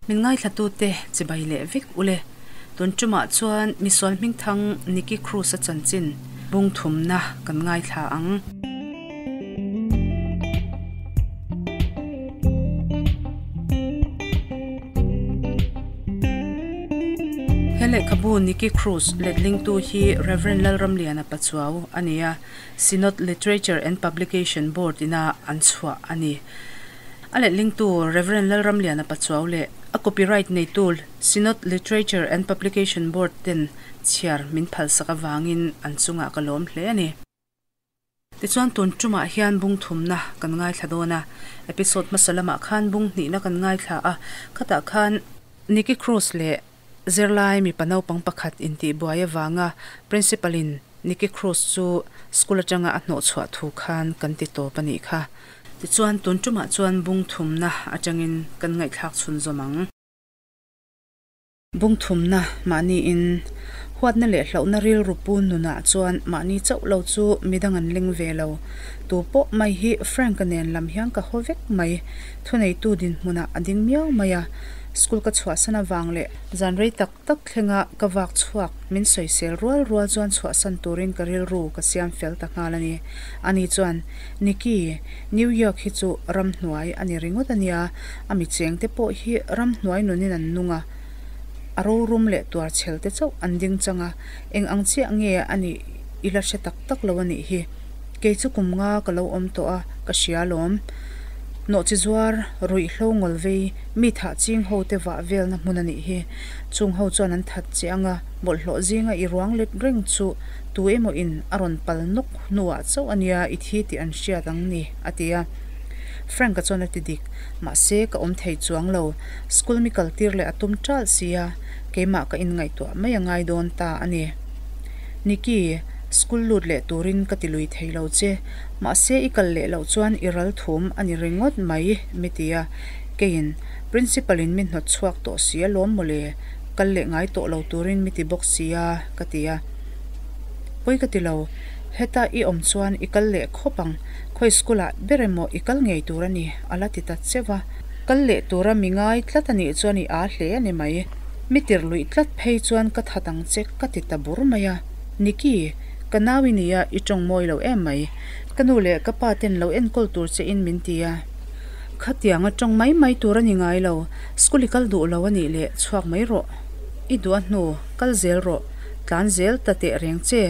Min ngaithlatute chibai leh vek ule. Tun tumah chuan misual hmingthang Nicky Cruz-a chanchin bung thumna kan ngaithla ang. He lehkhabu Nicky Cruz letlingtu hi Rev. Lalramliana Pachuau a ni a, Synod Literature and Publication Board ina an chhuah a ni. A letlingtu Rev. Lalramliana Pachuau leh a copyright neitu Synod Literature and Publication Board ten chhiar min phalsak avangin an chungah ka lawm hle a ni. Tichuan tun tumah hian bung thumna kan ngaithla dawn a, episode hmasa lamah khan bung hnihna kan ngaithla a, khatah khan Nicky Cruz leh Zirlai mipa naupang pakhat intihbuai avanga Principal-in Nicky Cruz chu school atanga a hnawhchhuah thu khan kan ti tawp a nih kha. Tichuan tun tumah chuan bung thumna atangin kan ngaihthlak chhunzawm ang. Bung thumna mahniin huatna leh hlauhna rilru pu nunah chuan mahni chauh lo chu midang an ling ve lo. Tu pawh mai hi Frank-a nen lam hian ka haw vek mai. Thuneitu dinhmunah a ding miau mai a. School ka chhuahsan avang leh zan rei tak tak thlenga ka vak chhuak min sawisel rual rual chuan chhuahsan turin ka rilru ka siam fel ta nghal a ni. Ani chuan, Nikki, New York hi chu ramhnuai a ni ringawt a nia, a mi chengte pawh hi ramhnuai nunin an nung a, a rorum leh tuar chhel te chauh an ding chang a, eng ang chiah nge a nih i la hre tak tak lo a nih hi. Kei chu kum nga ka lo awm tawh a, ka hria alawm. Nawhchi zuar, ruihhlo ngawl vei, mi thah ching ho te vah velna hmun a nih hi. Chung ho chuan an that che ang a, bawlhhlawh zinga i ruang let reng chu tu emaw in a rawn pal nawk hnuah chauh a nia i thi tih an hriat ang ni, a ti a. Frank-a chuan a ti dik, mahse ka awm thei chuang lo, school mi kal tir leh a tum ṭalh si a, keimah ka inngaihtuah mai a ngai dawn ta a ni. Nikki, school lut leh turin ka ti lui thei lo che, mahse i kal leh loh chuan i ral thum a ni ringawt mai, mi ti a. Keiin, Principal in mi hnawt chhuak tawh si alawm mawle, kal leh ngai tawh lo turin mi ti bawk si a, ka ti a. Pawi ka ti lo, heta i awm chuan i kal leh khawp ang, khawi school ah ber emaw i kal ngei tur a ni, a la ti ta cheu a. Kal leh tura mi ngai tlat a nih chuan i aa hle a ni mai. Mi tirh luih tlat phei chuan ka that ang che ka ti ta bur mai a. Nikki, ka nau i nia i tawng mawi lo em mai. Ka nu leh ka pa ten lo enkawl tur che in min ti a. Khatiang a tawng mai mai tur a ni ngai lo. School i kal duh lo a nih leh chhuak mai rawh. I duh a hnu, kal zel rawh. Tlan zel ta teh reng che.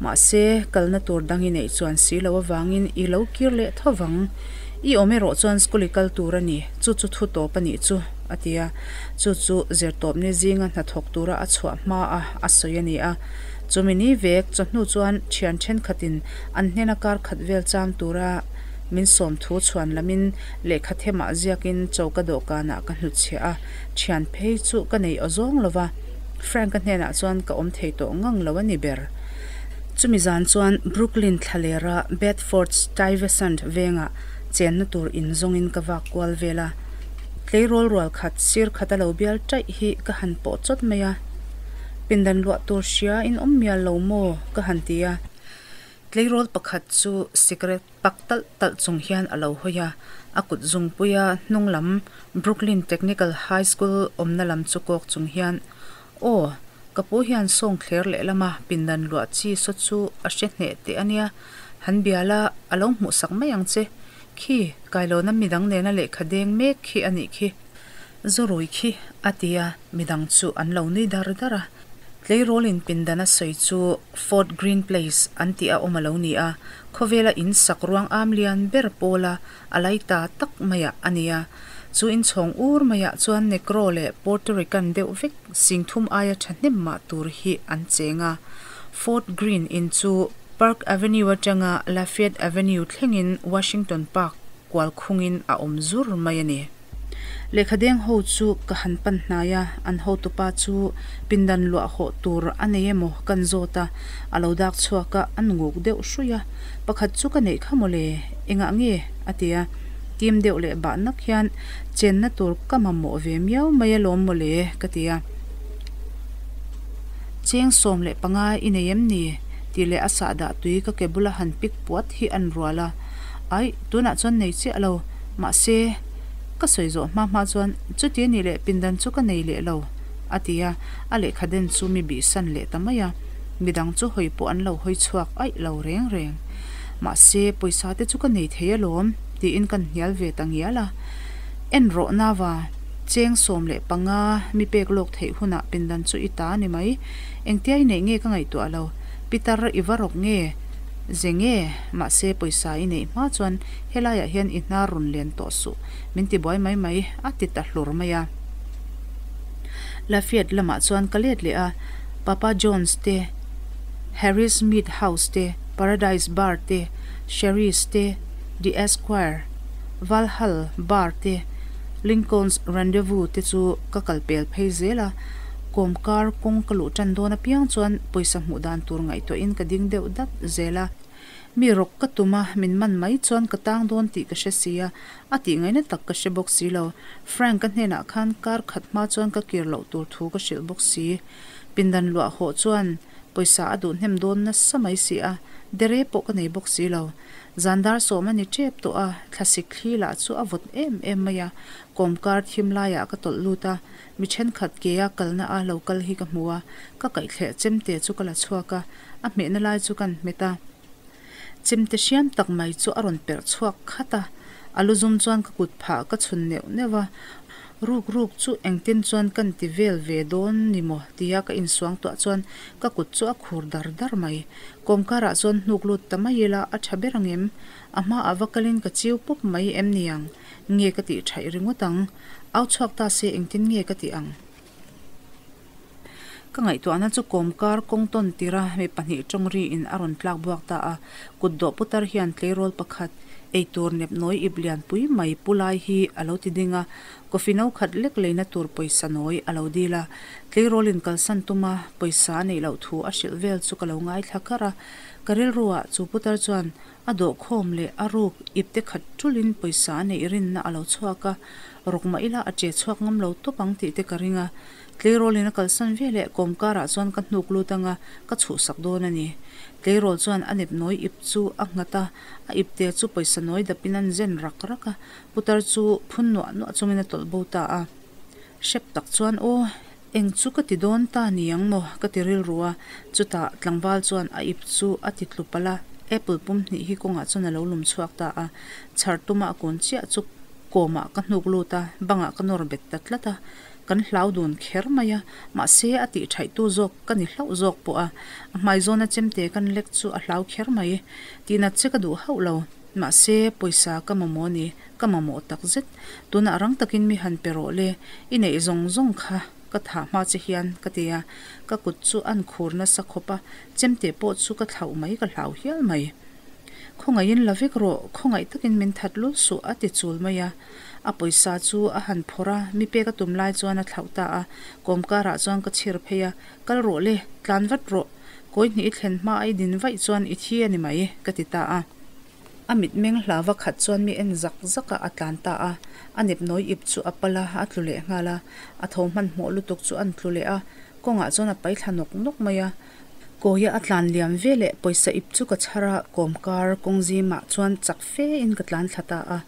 Mahse, kalna tur dang i neih chuan si lo avangin i lo kir leh tho vang. I awm erawh chuan school i kal tur a ni, chu chu thu tawp a nih chu, a ti a. Chu chu zirtawpni zinga hnathawk tura a chhuah hma a a sawi a ni a. Chumi ni vek chawhnu chuan thian thenkhatin an hnena kar khat vel cham tura min sawm thu chhuan lamin lehkha themah ziakin choka dawhkanah ka hnutchhiah a, thian phei chu ka nei aw zawng lo va, Frank-a hnenah chuan ka awm thei tawh ngang lo a ni ber. Chumi zan chuan Brooklyn thlalera Bedford Stuyvesant vengah chenna tur inzawngin ka vak kual vel a. Tleirawl rual khat sir khat a lo bial taih hi ka han pawh chawt mai a, pindan luah tur hria in awm mial lo maw ka han ti a. Tleirawl pakhat chu cigarette pak talh talh chung hian a lo hawi a, a kut zungpuia hnung lam Brooklyn Technical High School awmna lam chu kawk chung hian, Aw, ka pu hian sawng thler lehlama pindan luah chi saw chu a hre hneh teh a nia, han bia la, a lo hmuhsak mai ang che. Khi, kailawna midang nena lehkha deng mek khi a nih khi. Zawrui khi, a ti a, midang chu an lo nui dar dar a. Tleirawlin pindan a sawi chu Fort Green Place an tih a awm a lo ni a, khawvela in sak ruang am lian ber pawla a lai ta tak maiah a ni a. Chu inchhawng ur maiah chuan Negro leh Puerto Rican deuh vek singthum aia thahnem mah tur hi an cheng a. Fort Green in chu Park Avenue atanga Lafayette Avenue thlengin Washington Park kual khungin a awm zur mai a ni. Lehkhadeng ho chu ka han pan hnai a, an hotupa chu pindan luah hawh tur a nei emaw kan zawt a, a lo dak chhuak a, a nguk deuh hruih a, pakhat chu ka neih kha mawle, engah nge? a ti a, tim deuh leh bah nak hian chenna tur ka mamawh ve miau mai alawm mawle ka ti a. Cheng 15 i nei em ni? tih leh a sahdah tui ka ke bula han pik puat hi an rual a, Aih, tunah chuan nei chiah lo, mahse, ka Ka sawi zawh hma hma chuan, Chuti a nih leh pindan chu ka nei leh lo, a ti a, a lehkha den chu mi bihsan leh ta mai a. Midang chu hawi pawh an lo hawi chhuak aih lo reng reng. Mahse, pawisa te chu ka nei thei alawm, tiin kan hnial ve ta ngial a. En rawh Nava, cheng 15 mi pek lawk theih hunah pindan chu i ta a ni mai. Engtia i neih nge ka ngaihtuah lo. Pitar i va rawk nge? Ze nge? Mahse, pawisa i neih hma chuan helaiah hian i hnar rawn len tawh suh. Min ti buai mai mai, a ti ta hlur mai a. Lafayette lamah chuan ka let leh a, Papa John's te, Harry's Meat House te, Paradise Bar te, Sherry's te, The Esquire, Valhall Bar te, Lincoln's Rendezvous te chu ka kal pel phei zel a. Kawmkar kawng ka luh tan dawn apiang chuan pawisa hmuh dan tur ngaihtuahin ka ding deuh dat zel a. Mi rawk ka tum a, min man mai chuan ka tang dawn tih ka hre si a, a tih ngaihna tak ka hre bawk si lo. Frank-a hnenah khan kar khat hma chuan ka kir loh tur thu ka hrilh bawk si. Pindan luah hawh chuan pawisa a duh hnem dawn nasa mai si a, dere pawh ka nei bawk si lo. Zan dar sawm a ni tep tawh a, thlasik thli lah chu a vawt em em mai a, kawmkar thim laiah ka tawlh lut a, Mi thenkhat kea kalna a lo kal hi ka hmu a, ka kaihthleh chemte chu ka la chhuak a, a hmehna lai chu kan hmet a. Chemte hriam tak mai chu a rawn perh chhuak khat a, a lu zum chuan ka kut phah ka chhun neuh neuh a, ruk ruk chu engtin chuan kan ti vel ve dawn ni maw tia ka insuang tuah chuan ka kut chu a khur dar dar mai. Kawmkarah chuan hnuk lut ta mai ila a tha ber ang em? A hmaah va kalin ka chiu pawp mai em niang? Nge ka tih thaih ringawt ang? Au chhuak ta se engtin nge ka tih ang? Ka ngaihtuahna chu kawmkar kawng tawn tira mi pahnih tawng riin a rawn tlak buak ta a. Kut dawh putar hian tleirawl pakhat, eitur nep nawi ip lianpui mai pu lai hi a lo ti ding a. Coffee no khat lek leina tur pawisa nawi a lo dil a. Tleirawlin kalsan tuma pawisa a neih loh thu a hrilh vel chu ka lo ngaithla kar a. Ka rilruah chu putar chuan A dawhkhawm leh a ruk ipte khat tulin pawisa a neih rinna a lo chhuak a, rawk mah ila a che chhuak ngam lo tawp ang tih te ka ring a. Tleirawlin a kalsan ve leh kawmkarah chuan ka hnuk lut anga ka chhuhsak dawn a ni. Tleirawl chuan a nep nawi ip chu a nghat a, a ipte chu pawisa nawi dapin an zen rak rak a, putar chu phun nuah nuah chungin a tawlh bo ta a. Hrep tak chuan aw, eng chu ka ti dawn ta ni ang maw ka ti rilru a, chutah tlangval chuan a ip chu a ti tlu palh a, apple pum hnih hi kawngah chuan a lo lum chhuak ta a, chhar tuma a kun chiah chu kawmah ka hnuk lut a, bangah ka nawr bet ta tlat a, kan hlau dun kher mai a, mahse a tih thaihtu zawk ka ni hlauh zawk pawh a, a hmai zawna chemte kan lek chu a hlau kher mai, tihnat che ka duh hauh lo, mahse pawisa ka mamawh a ni. Ka mamawh tak zet. Tunah rang takin mi han pe rawh le, i neih zawng zawng kha ka thah hma che hian ka ti a, ka kut chu an khur nasa khawp a, chemte pawh chu ka thlauh mai ka hlau hial mai. Khawngaihin la vek rawh, khawngaih takin min that lul suh a ti chul mai a. A pawisa chu a han phawrh a, mi pek a tum lai chuan a thlauh ta a, kawmkarah chuan ka chhir phei a, kal rawh le, tlan vat rawh, kawi hnih i thlen hma a i din vaih chuan i thi a ni mai ka ti ta a. A mitmeng hlava khat chuan mi en zak zak a, a tlan ta a. A nepnawi ip chu a pal a, a tlu leh nghal a. A tho hmanhmawh lutuk chu an tlu leh a, kawngah chuan a pai thla nawk nawk mai a. Kawia a tlan liam ve leh pawisa ip chu ka chhar a, kawmkar kawng zimah chuan chak fe in ka tlan thla ta a.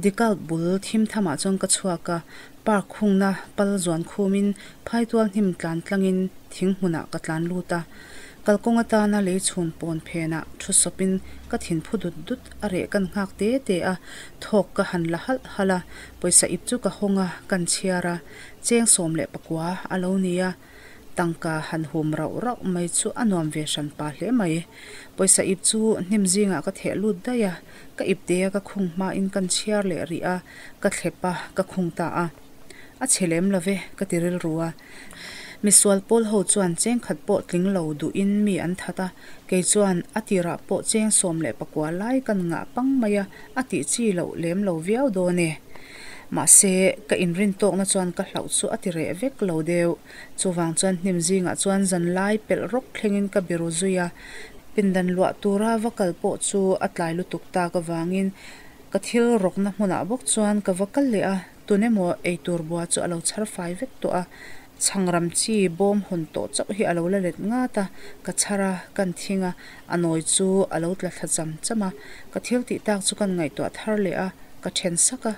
Dekalb bul thim thamah chuan ka chhuak a, park khungna pal zuan khumin phaitual hnim tlan tlangin thing hmunah ka tlan lut a. Kalkawng atana lei chhun pawn phenah thu sawpin ka thin phu dut dut a reh kan nghak te te a, thawk ka han la halh halh a, pawisa ip chu ka hawng a, kan chhiar a, cheng 19 a lo ni a, tangka han hum rauh rauh mai chu a nuam ve hran pa hle mai. Pawisa ip chu hnim zingah ka theh lut daih a, ka ip te a ka khung hmain kan chhiar leh rih a, ka thlep a, ka khung ta a. A chhe lem lo ve, ka ti rilru a. Misual pawl ho chuan cheng khat pawh tling lo duhin mi an that a, kei chuan a tirah pawh cheng 19 lai kan ngah pang mai a, a tih chi loh lem lo viau dawn e. Mahse, ka inrin tawkna chuan ka hlauh chu a ti reh vek lo deuh. Chuvang chuan hnim zingah chuan zan lai pelh rawk thlengin ka biru zui a, pindan luah tura va kal pawh chu a tlai lutuk tak avangin ka thil rawkna hmunah bawk chuan ka va kal leh a. Tun emaw eitur bua chu a lo chhar fai vek tawh a, chhangram chi bawm hawn tawh chauh hi a lo la let ngat a, ka chhar a, kan thing a, a nawi chu a lo tla thla cham cham a, ka thil tih tak chu kan ngaihtuah thar leh a, ka then sak a.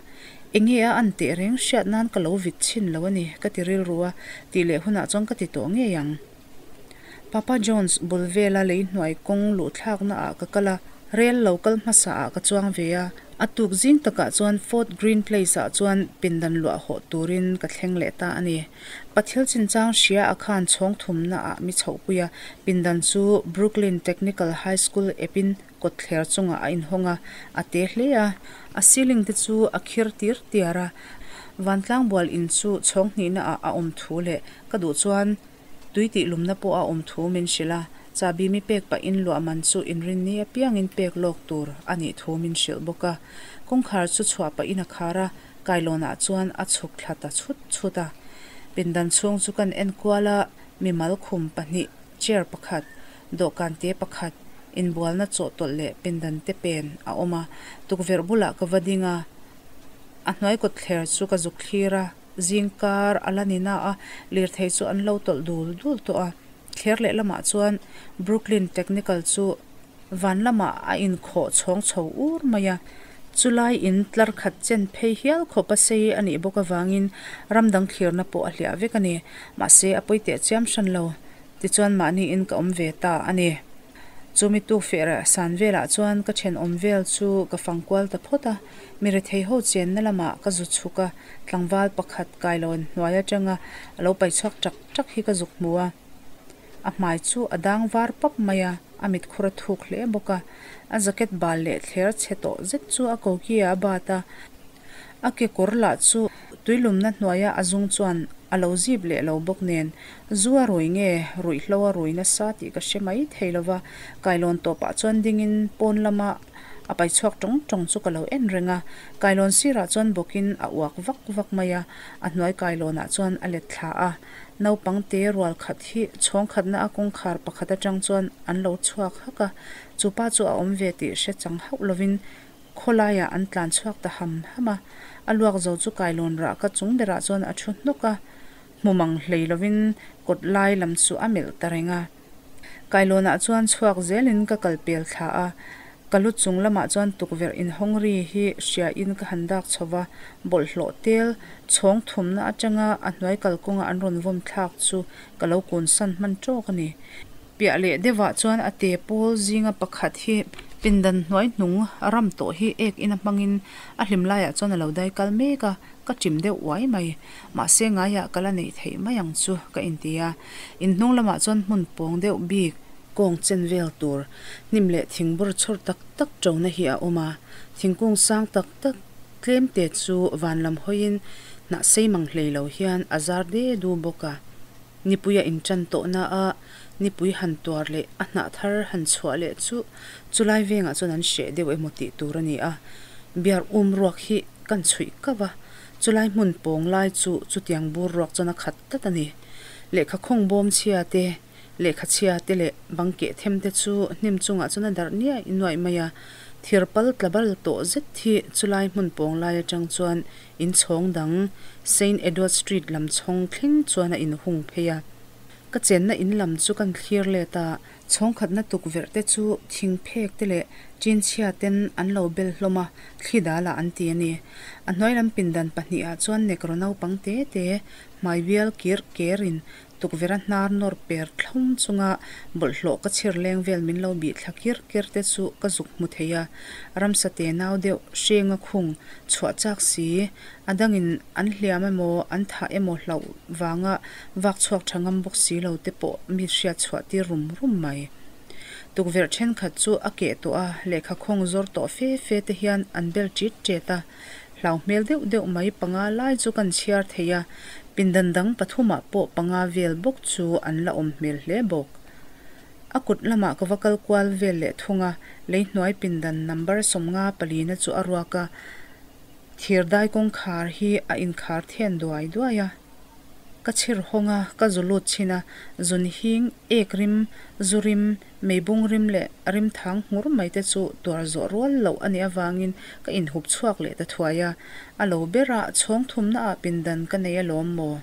Enge a an teh reng hriat nan ka lo vit chhin lo a ni, ka ti rilru a, tih leh hunah chuan ka ti tawh ngei ang. Papa John's bul vela lei hnuai kawng luh thlakna ah ka kal a, rel lo kal hmasa ah ka chuang ve a, a tuk zing takah chuan Fort Greene Place ah chuan pindan luah hawh turin ka thleng leh ta a ni. Pathil chinchang hria a khan chhawng thumna ah mi chhohpui a, pindan chu Brooklyn Technical High School epin kawtthler chungah a inhawng a, a te hle a. A ceiling te chu a khir tir tiar a, vantlang bual in chu chhawng hnihna ah a awm thu leh ka duh chuan tui tih lumna pawh a awm thu min hrilh a, chahbi mi pek pahin luah man chu inrinni apiangin pek lawk tur a nih thu min hrilh bawk a. Kawngkhar chu chhuah pahin a khar a, kailawnah chuan a chhuk thla ta chhut chhut a. Pindan chhung chu kan enkual a, mimal khum pahnih, chair pakhat, dawhkan te pakhat, inbualna chawhtawlh leh pindan te pen a awm a. Tukverh bulah ka va ding a, a hnuai kawtthler chu ka zuk thlir a. Zingkar a la ni na a, lirthei chu an lo tawlh dul dul tawh a. Thler leh lamah chuan Brooklyn Technical chu van lamah a inkhawh chhawng chho ur mai a. Chulai in tlar khat chen phei hial khawp a sei a nih bawk avangin ram dang thlirna pawh a hliah vek a ni. Mahse a pawi teh chiam hran lo. Tichuan mahniin ka awm ve ta a ni. Chumi tukfeh reh san velah chuan ka thenawm vel chu ka fang kual ta phawt a, mi rethei ho chenna lamah ka zu chhuk a, tlangval pakhat kailawn hnuai atanga a lo pai chhuak tak tak hi ka zuk hmu a. A hmai chu a dang var pap mai a, a mitkhur a thuk hle bawk a, a jacket bal leh thler chhe tawh zet chu a koki ah a bat a, A kekawr lah chu tuilumna hnuaia a zung chuan a lo zip leh lo bawk nen, zu a rui nge ruihhlo a rui nasa tih ka hre mai thei lo va, kailawn tawpah chuan dingin pawn lama a pai chhuak tawng tawng chu ka lo en reng a, kailawn sirah chuan bawkin a uak vak vak mai a, a hnuai kailawnah chuan a let thla a, naupang te rual khat hi chhawng khatna a kawngkhar pakhat atang chuan an lo chhuak hak a, chupa chu a awm ve tih hre chang hauh lovin Khawlaiah an tlan chhuak ta ham ham a, a luak zo chu kailawn rah ka chung berah chuan a thu hnawk a, hmu mang hlei lovin kawt lai lam chu a melh ta reng a. Kailawnah chuan chhuak zelin ka kal pel thla a, ka lu chung lamah chuan tukverh inhawng ri hi hriain ka han dak chho va, bawlhhlawh tel chhawng thumna atanga a hnuai kalkawnga an rawn vawm thlak chu ka lo kun san hman tawk a ni. Piah leh deuhah chuan a te pawl zinga pakhat hi pindan hnuai hnung ram tawh hi ek ina hmangin a hlim laiah chuan a lo dai kal mek a, ka chim deuh uai mai. Mahse ngaiah ka la neih theih mai ang chu ka inti a. In hnung lamah chuan hmun pawng deuh bik, kawng chen vel tur hnim leh thing bur chhawr tak tak ṭona hi a awm a, thingkung sang tak tak tlem te chu van lam hawiin hnah sei mang hlei lo hian a zar de du bawk a. Nipui a inṭan tawhna a, nipui han tuar leh a hnah thar han chhuah leh chu chulai vengah chuan an hreh deuh emaw tih tur a ni a. Biar um ruak hi kan chhuih kau a, chulai hmun pawng lai chu chutiang bur ruak chuan a khat tlat a ni. Lehkha khawng bawm chhia te, lehkha chhia te leh bang keh them te chu hnim chungah chuan a darh niaih nuaih mai a. Thir pal tla bal tawh zet hi chulai hmun pawng lai atang chuan Inchhawng dang, Saint Edward Street lam chhawng thleng chuan a inhung phei a. Ka chenna in lam chu kan thlir let a, chhawng khatna tukverh te chu thing phek te leh chinchhia ten an lo bel hlawm a, thli dal ah an ti a ni. A hnuai lam pindan pahnihah chuan nekro naupang te te, hmai bial kir kerin Tukverh a hnar nawr per thlawm chunga bawlhhlawh ka chhir leng vel min lo bih thla kir kir te chu ka zuk hmu thei a, ramsa te nau deuh hrenga khung chhuah chak si, a dangin an hliam emaw an thah emaw hlauh vanga vak chhuak tha ngam bawk si lo te pawh mi hriat chhuah tir rum rum mai. Tukverh thenkhat chu a keh tawh a, lehkha khawng zawr tawh fe fe te hian an bel ṭit ṭet a, Hlau hmel deuh deuh mai panga lai chu kan chhiar thei a, pindan dang pathumah pawh panga vel bawk chu an la awm hmel hle bawk. A kut lamah ka va kal kual vel leh thung a, lei hnuai pindan number 50 palina chu a ruak a, thir dai kawngkhar hi a inkhar then duai duai a. Ka chhir hawng a, ka zu lut chhin a, zun hing, ek rim, zu rim, meibung rim leh rim thang nghur mai te chu tuar zawh rual loh a nih avangin ka inhup chhuak leh ta thuai a, a lo ber a, chhawng thumna ah pindan ka nei alawm maw?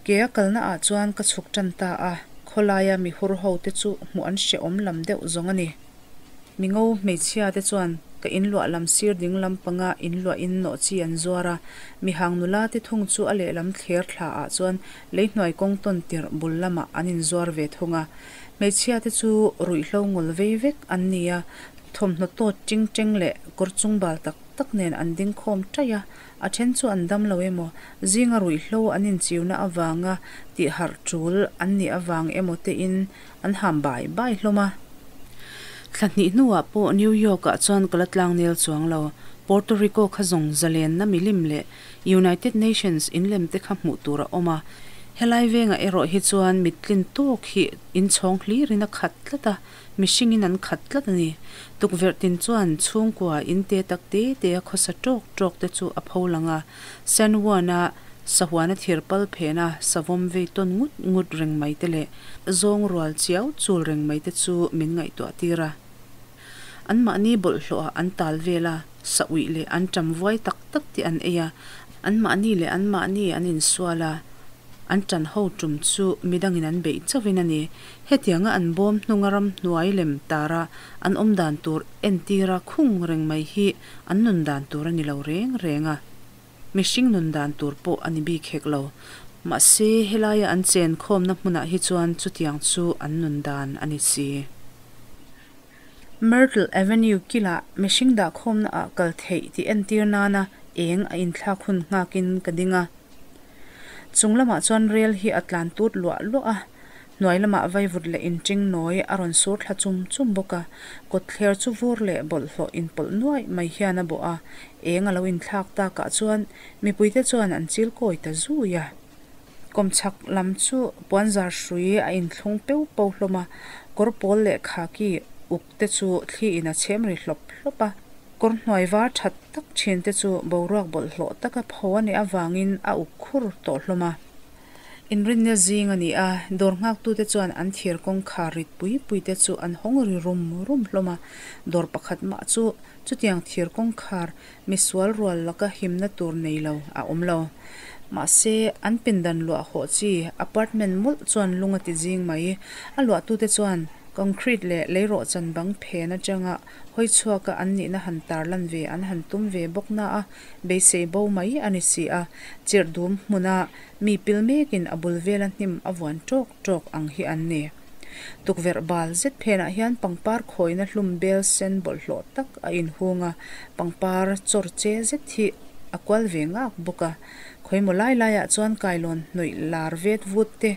Ke a kalna ah chuan ka chhuk tan ta a, khawlaia mi hur ho te chu hmuh an hrehawm lam deuh zawng a ni. Mingo hmeichhia te chuan. Ka in luah lam sir ding lampanga in luahin nawhchi an zuar a, mihang nula te thung chu a lehlam thler thla ah chuan leihnuai kawng tawn tirh bul lamah an inzuar ve thung a. Hmeichhia te chu ruihhlo ngawl vei vek an ni a, thawmhnaw tawt ching cheng leh kawr chung bal tak tak nen an ding khawm taih a, a then chu an dam lo emaw, zinga ruihhlo an inchiuna avanga tihharh tul an nih avang emaw tein an ham bai bai hlawm a. Thla hnih hnuah pawh New York-ah chuan ka la tlang nel chuang lo. Puerto Rico kha zawng zalenna milim leh United Nations inlem te kha hmuh tur a awm a. Helai vengah erawh hi chuan mittlin tawk hi inchhawng hlirin a khat tlat a, mihringin an khat tlat a ni. Tukverh tin chuan chhungkua in te tak te te a khawsa tawk tawk te chu a pho lang a. San Juan-a sahuana thir pal phena savawm vei tawn ngut ngut reng mai te leh zawng rual chiau chul reng mai te chu min ngaihtuah tir a. Anmahni bawlhhlawhah an tal vel a, sa uih leh an ṭam vuai tak tak te an ei a, anmahni leh anmahni an insual a, an ṭan ho ṭum chu midangin an beih chauhin a ni. Hetianga an bawm hnunga ramhnuai lem tara an awm dan tur entira khung reng mai hi an nun dan tur a ni lo reng reng a. Mihring nun dan tur pawh a ni bik hek lo. Mahse, helaia an chen khawmna hmunah hi chuan chutiang chu an nun dan a ni si. Myrtle Avenue kilah mihring dahkhawmna ah kal theih tih entir nana eng a inthlak hun nghakin ka ding a. Chung lamah chuan rel hi a tlan tut luah luah a, hnuai lamah vaivut leh inching nawi a rawn sur thla chum chum bawk a, kawtthler chu vur leh bawlhhlawh inpawlh nuaih mai hian a bawh a, eng a lo inthlak takah chuan mipuite chuan an chil kawi ta zui a. Kawmchhak lam chu puanzar hrui a inthlung peu pau hlawm a, kawr pawl leh khaki uk te chu thli in a chhem ri hlawp hlawp a. Kawr hnuai var that tak thin te chu boruak bawlhhlawh taka pho a nih avangin a uk khur tawh hlawm a. Inrinna zing a ni a, dawr nghaktute chuan an thir kawngkhar rit pui pui te chu an hawng ri rum rum hlawm a, dawr pakhat mah chu chutiang thir kawngkhar Misual rual laka himna tur nei lo a awm lo. Mahse, an pindan luah hawh chi apartment mawlh chuan lung a ti zing mai. A luahtute chuan concrete leh leirawhchan bang phen atanga hawi chhuaka an nihna han tarlan ve an han tum ve bawk na a, beisei bo mai a ni si a. Chirh dum hmuna mi pil mekin a bul vela hnim a vuan tawk tawk ang hi an ni. Tukverh bal zet phenah hian pangpar khawina hlum bel sen bawlhhlawh tak a inhung a, pangpar chawr che zet hi a kual ve ngak bawk a. Khawimaw lai laiah chuan kailawn hnawih lar vet vut te,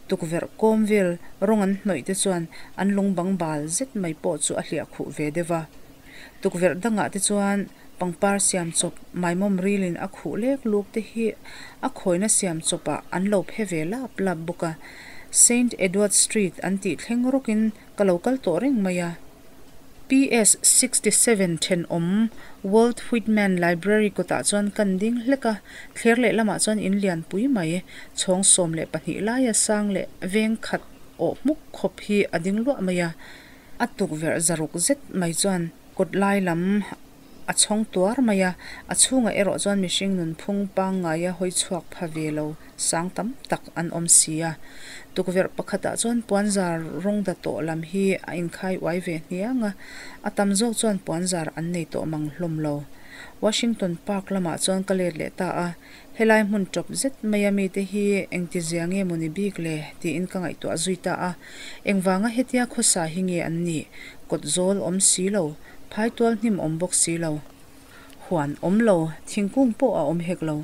tukverh kawm vel rawng an hnawih te chuan an lung bang bal zet mai pawh chu a hliah khuh ve deuh a. Tukverh dangah te chuan pangpar siam chawp maimawm rilin a khuh lek luk te hi a khawina siam chawpah an lo phe ve lap lap bawk a. Saint Edward Street an tih thleng rawkin ka lo kal tawh reng mai a. PS 67 thenawm Walt Whitman Library kawtah chuan kan ding hlek a, thler lehlamah chuan in lian pui mai, chhawng 12 laia sang leh veng khat awh hmuk khawp hi a ding luah mai a. A tukverh zaruk zet mai chuan kawt lai lam a chhawng tuar mai a, a chhungah erawh chuan mihring nunphung pangngaia hawi chhuak pha ve lo sang tam tak an awm si a. Tukverh pakhatah chuan puanzar rawng da tawh lam hi a inkhai uai ve hniang a, a tam zawk chuan puanzar an nei tawh mang hlawm lo. Washington Park lamah chuan ka let leh ta a, Helai hmun tawp zet maia mite hi engtizia nge maw ni bik le? tiin ka ngaihtuah zui ta a. Engvanga hetia khawsa hi nge an nih? Kawt zawl awm si lo, phaitual hnim awm bawk si lo, huan awm lo, thingkung pawh a awm hek lo.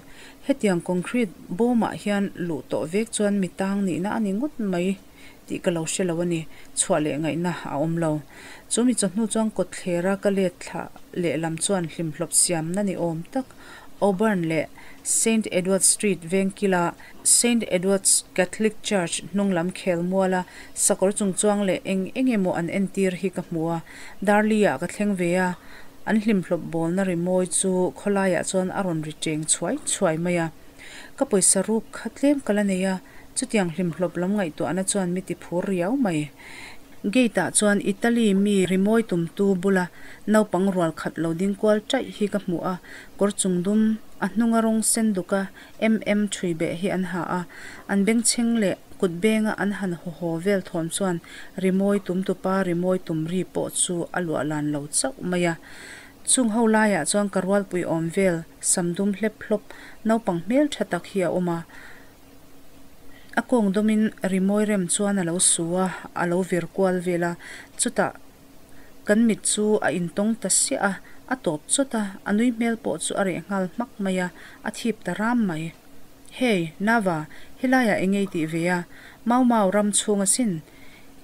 Hetiang concrete bawmah hian luh tawh vek chuan mi tang nihna a ni ngawt mai tih ka lo hre lo a ni. Chhuah leh ngaihna a awm lo. Chu mi chawhnu chuan kawtthlera ka let thlah lehlam chuan hlimhlawp siamna ni awm tak Auburn leh Saint Edward Street vengkila Saint Edward's Catholic Church hnung lam khel muala sakawr chungchuang leh eng eng emaw an entir hi ka hmu a, Darli-ah ka thleng ve a, an hlimhlawp bawlna rimawi chu khawlaiah chuan a rawn ri cheng chhuai chhuai mai a. Ka pawisa ruk kha tlem ka la nei a, chutiang hlimhlawp lam ngaihtuahna chuan mi ti phur riau mai. Gate-ah chuan Italy mi rimawi tumtu bula naupang rual khat lo ding kual chaih hi ka hmu a, kawr chung dum, a hnunga rawng sen duka MM thui beh hi an ha a, an bengchheng leh kut benga an han haw haw vel thawm chuan rimawi tumtupa rimawi tum ri pawh chu a luah lan lo chauh mai a. Chung ho laiah chuan ka rualpui awm vel sam dum hlep hlawp naupang hmel tha tak hi a awm a. A kawng dawmin rimawi rem chuan a lo su a, a lo vir kual vel a. Chutah kan mit chu a intawng ta siah a, a tawp chawt a, a nui hmel pawh chu a reh nghal hmak mai a, a thip ta ram mai. Hey, Nava, helaiah eng nge i tih ve a? Mau Mau ram chhung asin.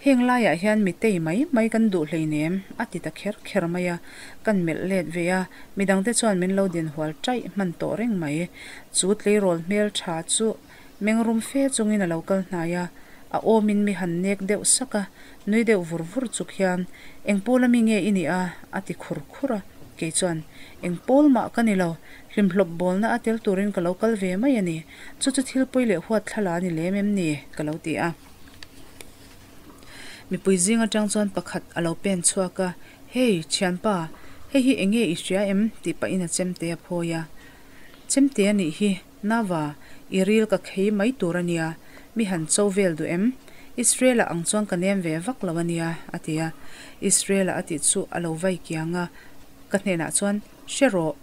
Heng laiah hian mi tei mai mai kan duh hleinem, a ti ta kher kher mai a. Kan melh let ve a, midangte chuan min lo dinhual ṭaih hman tawh reng mai. Chu tleirawl hmel ṭha chu mengrum fe chungin a lo kal hnai a, a awmin mi han nek deuh sak a, nui deuh vur vur chuk hian, Eng pawl ami nge i nih a? a ti khur khur a. Kei chuan, Eng pawl mah ka ni lo, Hlimhlawp bawlna a tel turin ka lo kal ve mai a ni. Chu chu thil pawi leh huat thla la ni lem em ni? ka lo ti a. Mipui zing atang chuan pakhat a lo pen chhuak a, Hey, thianpa, hei hi eng nge i hria em? tih pahin a chemte a phawi a. Chemte a nih hi, Nava, i ril ka khei mai tur a nia, mi han cho vel duh em? Israel-a ang chuan ka nem ve vak lo a nia, a ti a. Israel-a a tih chu a lo vai kiang a, ka hnenah chuan, Hre rawh.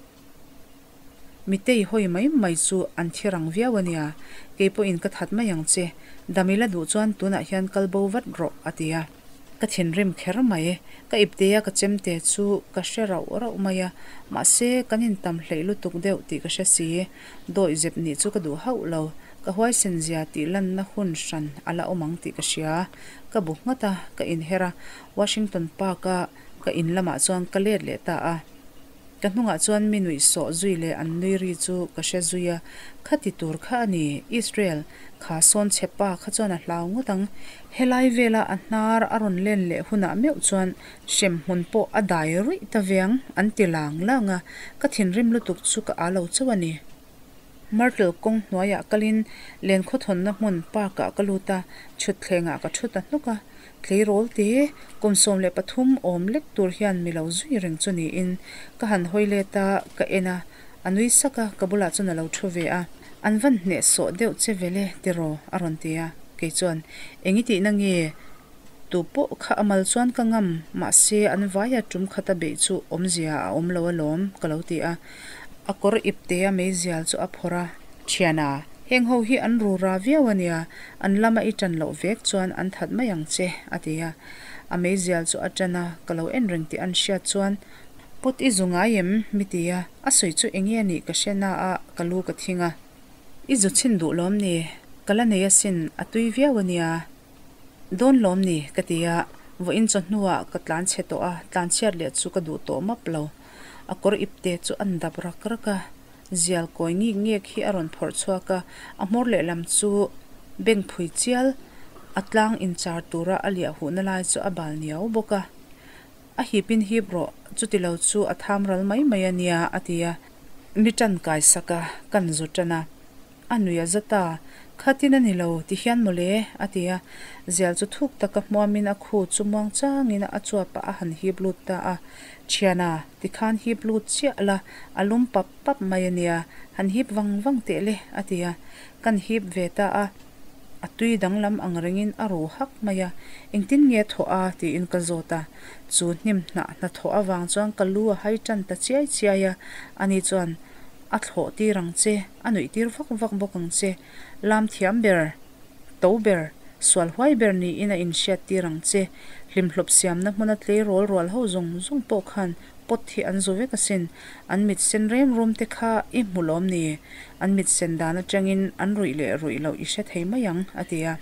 Mitei hawi mai mai chu an thi rang viau a nia, kei pawhin ka that mai ang che, dam ila duh chuan tunah hian kal bo vat rawh, a ti a. Ka thinrim kher mai, ka iptea ka chemte chu ka hre rauh rauh mai a, mahse kan intam hleih lutuk deuh tih ka hre si, dawih zep nih chu ka duh hauh lo, ka huaisen zia tih lanna hun hran a la awm ang tih ka hria. Ka bu nghat a, ka inher a, Washington Park-a ka in lamah chuan ka let leh ta a. Ka hnungah chuan mi nuih sawh zui leh an nui ri chu ka hre zui a, Khati tur kha a ni, Israel, kha sawn chhe pa kha chuan a hlau ngawt ang. Helai vela a hnar a rawn len leh hunah meuh chuan hrem hmun pawh a dai ruih ta ve ang, an ti lang lang a, ka thinrim lutuk chu ka â lo chauh a ni. Myrtle kawng hnuaiah kalin len khawthawnna hmun park-ah ka lut a, thutthlengah ka thu ta hnawk a. Tleirawl te, kum 13 awm lek tur hian mi lo zui reng chu niin ka han hawi let a, ka en a, a nui sak a, ka bulah chuan a lo thu ve a. An van hnehsawh deuh che vele tiraw? a rawn ti a, kei chuan, Eng i tihna nge? Tu pawh kha a mal chuan ka ngam, mahse an vaia tum khata beih chu awmzia a awm lo alawm, ka lo ti a. A kawr iptea meizial chu a phawrh a. Thiana, heng ho hi an rura viau a nia, an lama i tan loh vek chuan an that mai ang che, a ti a. A meizial chu a tan a, ka lo en reng tih an hriat chuan, Pawt i zu ngai em? mi ti a, a sawi chu enge a nih ka hre na a, ka lu ka thing a. I zu chhin duh lawm ni? Ka la nei asin, a tui viau a nia. Dawn lawm ni, ka ti a, vawiin chawhnuah ka tlan chhe tawh a, tlan chhiat leh chu ka duh tawh map lo. A kawr ipte chu an dap rak rak a, zial kawi ngik ngek hi a rawn phawrh chhuak a, a hmawr lehlam chu bank phui chial a tlang inchar tura a liah huhna lai chu a bal niau bawk a. A hipin hip rawh, chuti lo chu a tham ral mai mai a nia, a ti a. Mi tan kai sak a, kan zu tan a. A nui a za ta, Khatin a ni lo, ti hian mawle, a ti a. Zial chu thuk taka hmuamin a khu chu muang changin a chuapah a han hip lut ta a. Thiana, tikhan hip lut chiah la, a lum pap pap mai a nia, han hip vang vang teh le, a ti a. Kan hip ve ta a, a tui danglam ang rengin a ru hak mai a. Engtin nge thawh a? tiin ka zawt a. Chu hnim hnah hnathawh avang chuan ka lu a hai tan ta chiai chiai a. Ani chuan, A thlawh tir ang che, a nuih tir vak vak bawk ang che. Lam thiam ber, to ber, sual huai ber niin a inhriat tir ang che. Hlimhlawp siamna hmuna tleirawl rual ho zawng zawng pawh khan pot hi an zu vek asin. An mit sen rem rum te kha i hmu lawm ni? An mit sen dan atangin an ruih leh ruih loh i hre thei mai ang, a ti a.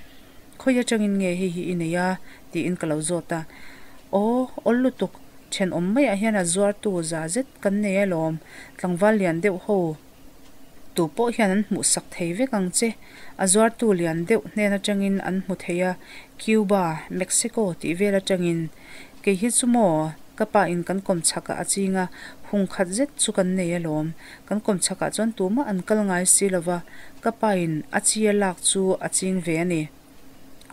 Khawi atangin nge hei hi i nei a? tiin ka lo zawt a. Aw, awl lutuk, thenawm maiah hian a zuartu za zet kan nei alawm, tlangval lian deuh ho tu pawh hian an hmuh sak thei vek ang che. A zuartu lian deuh hnen atangin an hmu thei a, Cuba, Mexico tih vel atangin. Kei hi chu maw, ka pa in kan kawm chhakah a ching a, hung khat zet chu kan nei alawm. Kan kawm chhakah chuan tumah an kal ngai si lova, ka pa in a chi a lak chu a ching ve a ni.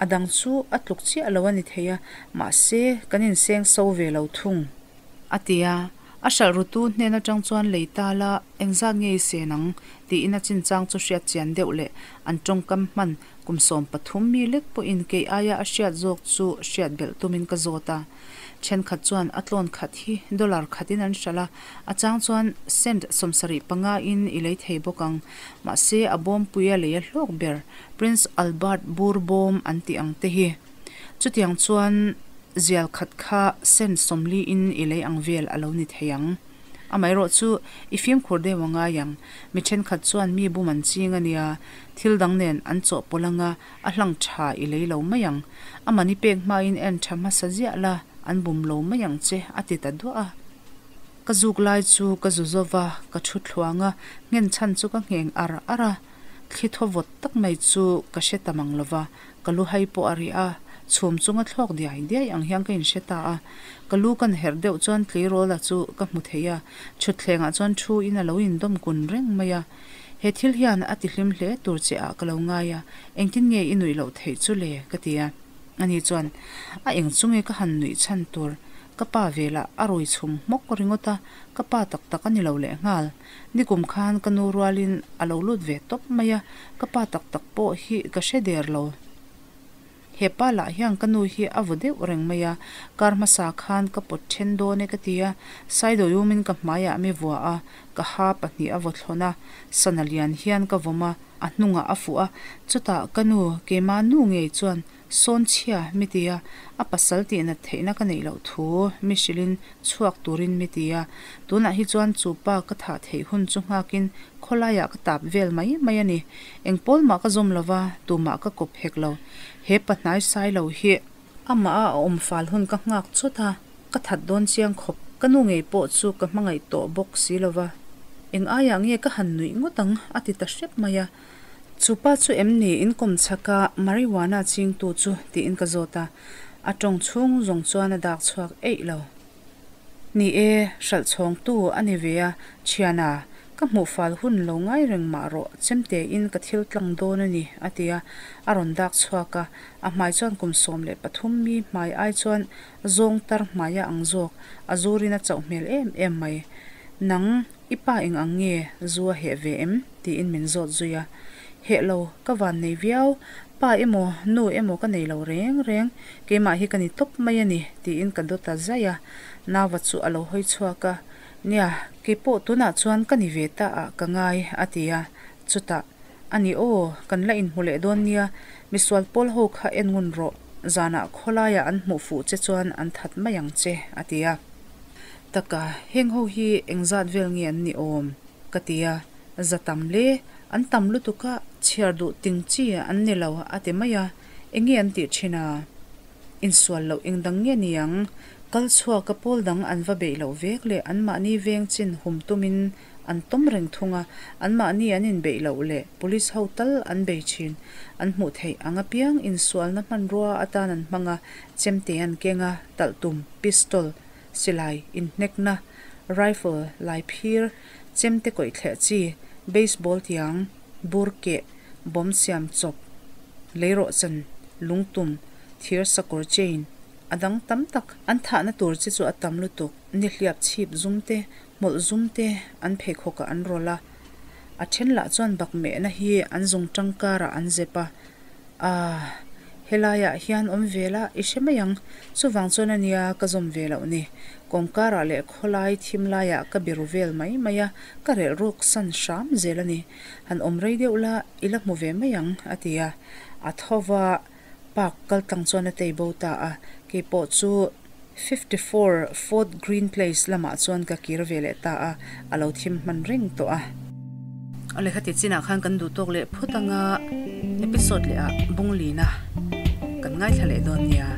A dang chu a tluk chiah lo a ni thei a, mahse kan inseng so ve lo thung. A ti a, a hralh rutu hnen atang chuan lei ta la engzat nge i sen ang? tiin a chinchang chu hriat chian deuh leh an tawngkam hman kum 13 mi lek pawhin kei aia a hriat zawk chu hriat belh tumin ka zawt a. Thenkhat chuan a tlawn khat hi dollar khatin an hralh a, a chang chuan cent 75 in i lei thei bawk ang. Mahse a bawmpui a lei a hlawk ber, Prince Albert bur bawm an tih ang te hi. Chutiang chuan zial khat kha cent 40 in i lei ang vel a lo ni thei ang. Amaherawh chu i fimkhur deuh a ngai ang. Mi thenkhat chuan mi bum an ching a nia, thil dang nen an chawhpawlh anga a hlang tha i lei lo mai ang. A mani pek hmain en tha hmasa ziah la, an bum lo mai ang che, a ti ta duah a. Ka zuk lai chu ka zu zo va, ka thu thluang a, nghen chhan chu ka ngheng ar ar a. Thli thaw vawt tak mai chu ka hre ta mang lo va, ka lu hai pawh a rih a, chhum chunga thlawk diai diai ang hian ka inhre ta a. Ka lu kan herh deuh chuan tleirawl-a chu ka hmu thei a, thutthlengah chuan thu in a lo indawm kun reng mai a. He thil hian a ti hlim hle tur che ah ka lo ngai a, engtin nge i nuih loh theih chu le? ka ti a. Ani chuan, A eng chu nge ka han nuih chhan tur? Ka pa velah a rui chhum hmawk ringawt a, ka pa tak tak a ni lo lehnghal. Nikum khan ka nu rualin a lo lut ve tawp mai a, ka pa tak tak pawh hi ka hre der lo. He pa lah hian ka nu hi a vaw deuh reng mai a, kar hmasa khan ka pawt then dawn e ka ti a, Saidawiumin ka hmaiah mi vua a, ka ha pahnih a vaw thlawn a, sana lian hian ka vawm a, a hnungah a fuh a, chutah ka nu, keimah nu ngei chuan sawn chhia mi ti a, a pasal tihnat theihna ka neih loh thu mi hrilhin chhuak turin mi ti a, tunah hi chuan chu pa ka thah theih hun chu nghakin khawlaiah ka tap vel mai mai a ni. Eng pawl mah ka zawm lo va, tumah ka kawp hek lo. He pa hnai sai lo hi amah a awm fal hun ka nghak chawt a, ka that dawn chiang khawp. Ka nu ngei pawh chu ka hmangaih tawh bawk si lo va, eng aiah nge ka han nuih ngawt ang a ti ta hrep mai a. Chu pa chu em ni in kawm chhak a marijuana chingtu chu tiin ka zawt a, a tawng chhung zawng chuan a dak chhuak eih lo. Ni e, hralh chhawngtu a ni ve a, thiana, ka hmuh fal hun lo ngai reng mah rawh, chemte in ka thil tlang dawn a ni, a ti a, a rawn dak chhuak a, a hmai chuan kum 13 mi hmai ai chuan zawng tar hmai a ang zawk, a zurin a chauh hmel em em mai. Nang, I pa eng ang nge zu a heh ve em? tiin min zawt zui a. Heh lo, ka van nei viau. Pa emaw, nu emaw ka nei lo reng reng. Keimah hi ka ni tawp mai a ni, tiin ka dawt a zai a. Nauva chu a lo hawi chhuak a, Nia, keipawh tunah chuan ka ni ve ta ah ka ngai, a ti a. Chutah, A ni aw, kan la inhmu leh dawn nia, misual pawl ho kha en ngun rawh, zanah khawlaiah an hmuh fuh che chuan an that mai ang che, a ti a. Taka, heng ho hi engzat vel nge an ni awm? ka ti a, za tam le, an tam lutuk a, chhiar duh ting chi an ni lo a ti mai a, enge an tih thin a? Insual loh eng dang nge ni ang? Kal chhuak a pawl dang an va beih loh vek leh anmahni veng chin hum tumin an tawm reng thung a, anmahni an inbeih loh leh police ho tal an bei thin. An hmuh theih ang apiang insualna hmanrua atan an hmang a, chemte an keng a, talhtum, pistol, silai, inhnekna, rifle, laiphir, chemte kawih thleh chi, baseball tiang, bur keh, bomb siam chawp, leirawhchan, lungtum, thir sakawr chain, a dang tam tak. An thahna tur chi chu a tam lutuk, nihliap chhip zum te, hmawlh zum te an pheikhawkah an rawlh a, a then lah chuan bakmehna hi an zung tangkarah an zep a, Aah, helaiah hian awm ve la, i hre mai ang. Chuvang chuan a nia ka zawm ve loh ni. Kawmkarah leh khawlai thim laiah ka biru vel mai mai a, ka relh ruk san hram zel a ni. Han awm rei deuh la, i la hmu ve mai ang, a ti a. A tho va, park kaltlang chuan a tei bo ta a, keipawh chu 54 Fort Greene Place lamah chuan ka kir ve leh ta a, a lo thim hman reng tawh a. A lehkha ti chinah khan kan duh tawk leh phawt anga episode leh ah bunglina kan ngaithla leh dawn nia.